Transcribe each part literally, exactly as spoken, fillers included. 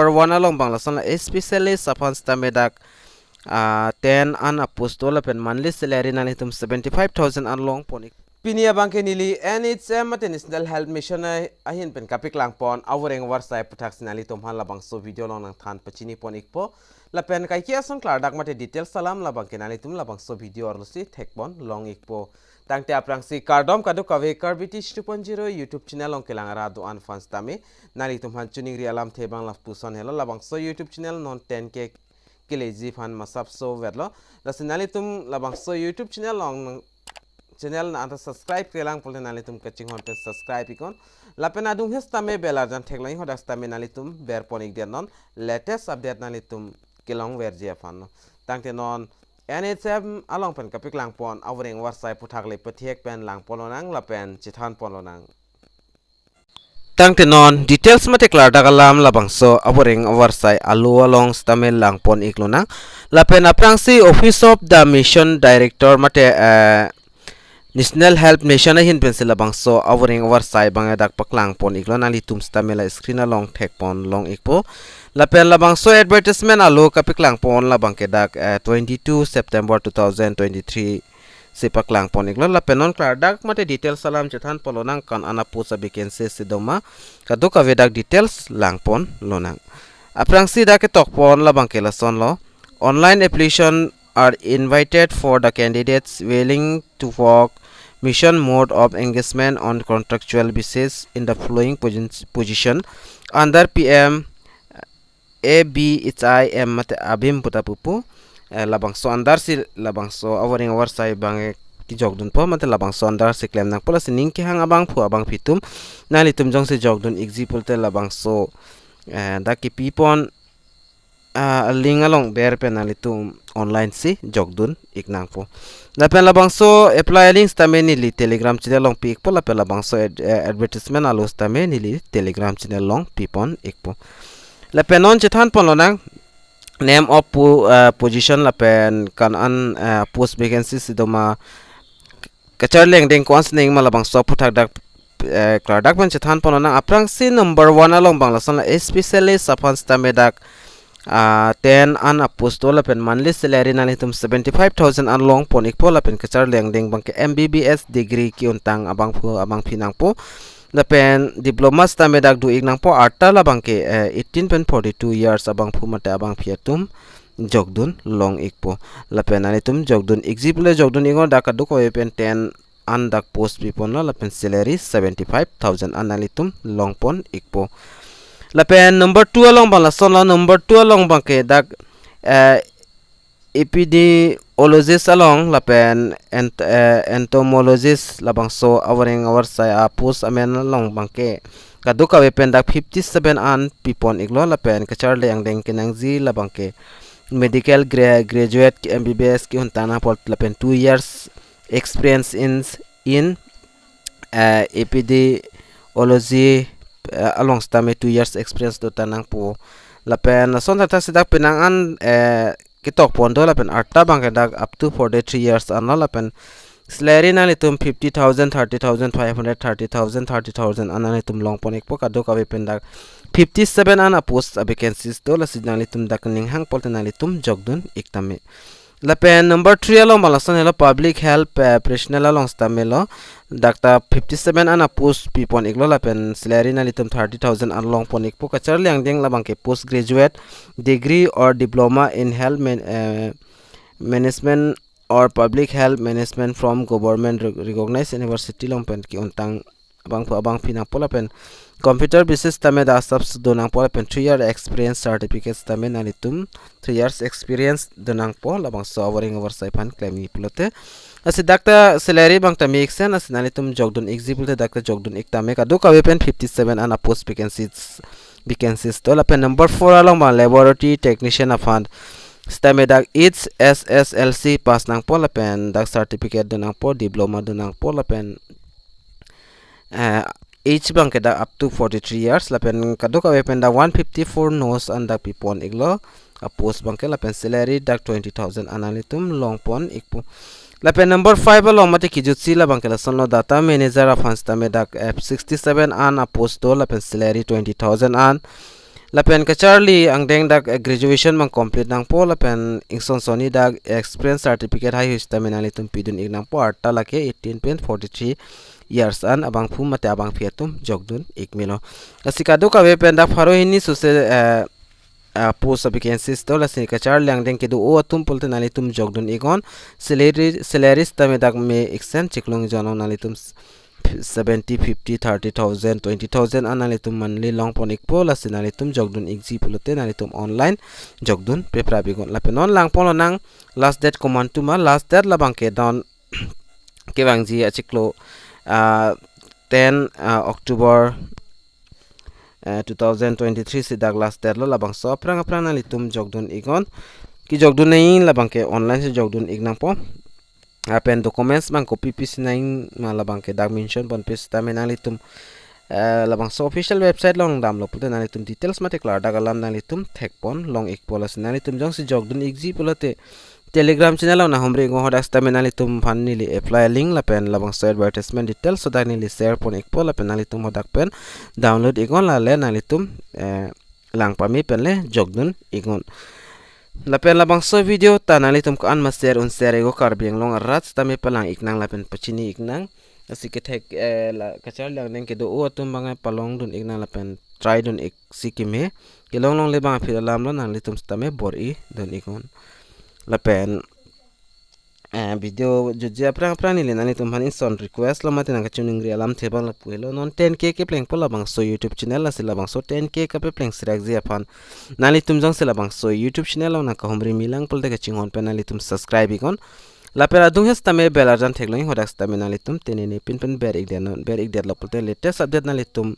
one along bang lason la specialist aphan sitame dak ah, ten an a-post do lapen monthly salary nanglitum seventy-five thousand an longpon ik. Pini abang ke neli N H M mate National Health Mission a-, ahin pen kapaklangpon avoreng avarsai aputhak si nanglitum aphan labangso video along nangthan pachinipon ikpo. Lapen kaike ason klardak mate details alam labang ke nanglitum labangso video arlosi thekpon long ikpo. Tangte aphrangsi kardom kadokave Karbi Teach two point zero YouTube channel along kelang ara do-an aphan sitame nanglitum aphan choningri alamthe abang lapuson helo. Labangso YouTube channel non ten K keleji aphan masapso vetlo. Lasi nanglitum labangso YouTube channel along nang-, channel na anta subscribe-kre lang pulote nanglitum kachinghon pen subscribe iknon. Lapen adung hes tame bell arjan theklang, hadak sitame nanglitum berpon ikdet non latest update nanglitum kelongverji aphan lo. Tangte non N H M along pen kapaklangpon avoreng avarsai aputhak le pathek pen langpon lonang lapen chethanpon lonang. Tangte non details mate klardak alam labangso avoreng avarsai alo along sitame langpon ik lonang. Lapen aphrangsi Office of the Mission Director mate, eh, National Health Mission ahin pensi labangso avoreng avarsai abang dak paklangpon iklo, nanglitum sitame la screen along thekpon long ikpo. Lapen labangso advertisement alo kapaklangpon labang ke dak, eh, twenty-two September two thousand twenty-three si paklangpon iklo. Lapen non klardak mate details alam chethanpon lonang, ko-an a-post a-vacancy si doma, kadokave dak details langpon lonang. Aphrangsi dak ketokpon labang ke lasonlo: Online application are invited for the candidates willing to work mission mode of engagement on contractual basis in the following posi-, position under P M A B H I M mate ABHIM puta pupo. Eh, labangso under si labangso avoreng avarsai abang kejokdunpo mate labangso under si klem nangpo. Lasi ning kehang abangphu abangphi atum, nanglitum jongsi jokdun ikji pulote labangso, eh, dak kepipon, ah, link along ber pen nanglitum online si jokdun ik nangpo. Lapen labangso apply link sitame neli Telegram channel along pi ikpo, lapen labangso ad-, eh, advertisement alo sitame neli Telegram channel along pipon ikpo. Lapen non chethanpon lonang name of po-, eh, position lapen ko-an, eh, post vacancy si doma, kacharli angdeng ko-an si nangma, labangso aputhak dak, eh, klardak pen chethanpon lonang. Aphrangsi number one along bang lason la specialist aphan sitame dak, ah, ten an a-post do lapen monthly salary nanglitum seventy-five thousand an longpon ikpo, lapen kacharli angdeng abang ke M B B S degree ke-untang abangphu abangphi nangpo. Lapen diploma sitame dak do ik nangpo, arta labang ke, eh, eighteen pen forty-two years abangphu mate abangphi atum jokdun long ikpo. Lapen nanglitum jokdun ikji pule jokdun iknon, dak kadokave pen ten an dak post piponlo, lapen salary seventy-five thousand an nanglitum longpon ikpo. Lapen number two along bang lasonlo, number two along bang ke dak, eh, epidemiologist along lapen ent-, eh, entomologist, labangso avoreng avarsai a-post amen along bang ke kadokave pen dak fifty-seven an pipon iklo, lapen kacharli angdeng kenangji labang ke medical gra-, graduate ke M B B S ke-untang nangpo, lapen two years experience in, in, eh, epidemiology, eh, along sitame two years experience dota nangpo. Lapen lason thakthak si dak penang an, eh, ketokpon do, lapen arta bang ke dak up to forty-three years anlo, lapen salary nanglitum fifty thousand, thirty thousand five hundred, thirty thousand, thirty thousand an nanglitum longpon ikpo. Kadokave pen dak fifty-seven an a-post a-vacancies do, lasi nanglitum dak ning hang pulote nanglitum jokdun ik tame. Lapen number three along bang lason helo, public health, eh, personnel along sitame lo, dak ta fifty-seven an a-post pipon iklo, lapen salary nanglitum thirty thousand an longpon ikpo. Kacharli angdeng labang ke post graduate degree or diploma in health man-, eh, management or public health management from government re-, recognized university along pen ke-untang abangphu abangphi nangpo, lapen computer basis tame dak asap do nangpo, lapen three year experience certificate tame nanglitum three years experience do nangpo, labangso avoreng avarsai aphan klemji pulote. Lasi dak ta salary bang tame iksen, lasi nanglitum jokdun ikji pulote dak ta jokdun ik tame. Kadokave pen fifty-seven an a-post vacancies, vacancies do. Lapen number four along bang laboratory technician aphan sitame dak H S S L C pass nangpo, lapen dak certificate do nangpo, diploma do nangpo, lapen, eh, age bang ke dak up to forty-three years, lapen kadokave pen dak one fifty-four nos an dak pipon iklo a-post bang ke, lapen salary dak twenty thousand an nanglitum longpon ikpo. Lapen number five along mate kejutsi labang ke lasonlo, data manager aphan sitame dak, eh, sixty-seven an a-post do, lapen salary twenty thousand an. Lapen kacharli angdeng dak, eh, graduation abang complete nangpo lapen ingson sonni dak experience certificate heihui sitame nanglitum pidun ik nangpo, arta lake eighteen pen forty-three years an abangphu mate abangpi atum jokdun ik melo. Lasi kadokave pen dak pharo hini sose, eh, ah, post avacancies do, lasi kacharli angdeng kedo-o atum pulote nanglitum jokdun iknon. Salary, salary sitame dak me iksen chiklong jonong, nanglitum s-, seventy, fifty, thirty thousand, twenty thousand an nanglitum monthly longpon ikpo, lasi nanglitum jokdun ikji pulote nanglitum online jokdun peprap iknon. Lapen non langpon lonang last date komantu ma, last date labang ke don kevangji achiklo, ah, ten, ah, October, eh, two thousand twenty-three si dak last date lo. Labangso aphrang aphrang nanglitum jokdun iknon. Kejokdun nangji labang ke online si jokdun ik nangpo. Lapen documents abang kopi pisi nangji ma labang ke dak mention ponpe sitame nanglitum, eh, labangso official website along damlo pulote nanglitum details mate klardak alam nanglitum thekpon long ikpo. Lasi nanglitum jongsi jokdun ikji pulote Telegram channel along nanghumri iknon, hadak sitame nanglitum aphan neli apply link lapen labangso advertisement details hadak neli share pon ikpo, lapen nanglitum hadak pen download iknon, lale nanglitum, eh, lang pame pen le jokdun iknon. Lapen labangso video ta nanglitum ko-an ma share un share iknon, Karbi Anglong arat sitame palang iknang lapen pachini iknang. Lasi kethek, eh, la kacharli angdeng kedo-o atum abang palongdun iknang lapen try dun ik si keme. Kelong longle abang aphi alam lo, nanglitum sitame bor-i dun iknon. Lapen, eh, video jutji aphrang aphrang neli nanglitum aphan ison request lo mate nangkachiningri alamthe abang lapu helo, non ten K keplengpo labangso YouTube channel, lasi labangso ten K kapepleng sirakji aphan nanglitum jongsi labangso YouTube channel along nangkahumri milang pulote kachinghon pen nanglitum subscribe iknon. Lapen adung he sitame bell arjan theklong, hadak sitame nanglitum tenene pin pen ber ikdet non, ber ikdetlo pulote latest update nanglitum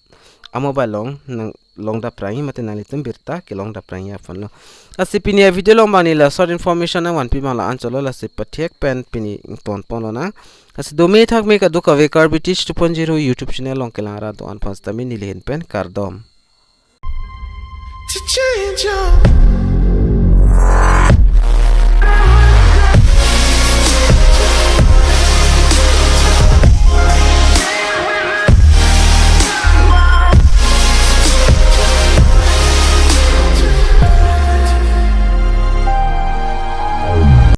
a mobile along nang long dap prangji mate nanglitum birta kelong dap prangji aphan lo. Lasi pini a video along abang neli la short information nangvanpi abang la-an chotlo, lasi pathek pen pini ingtonpon lonang. Lasi dome thakme kadokave Karbi Teach two point zero YouTube channel along kelang arat do-an aphan sitame neli ahin pen kardom. To change your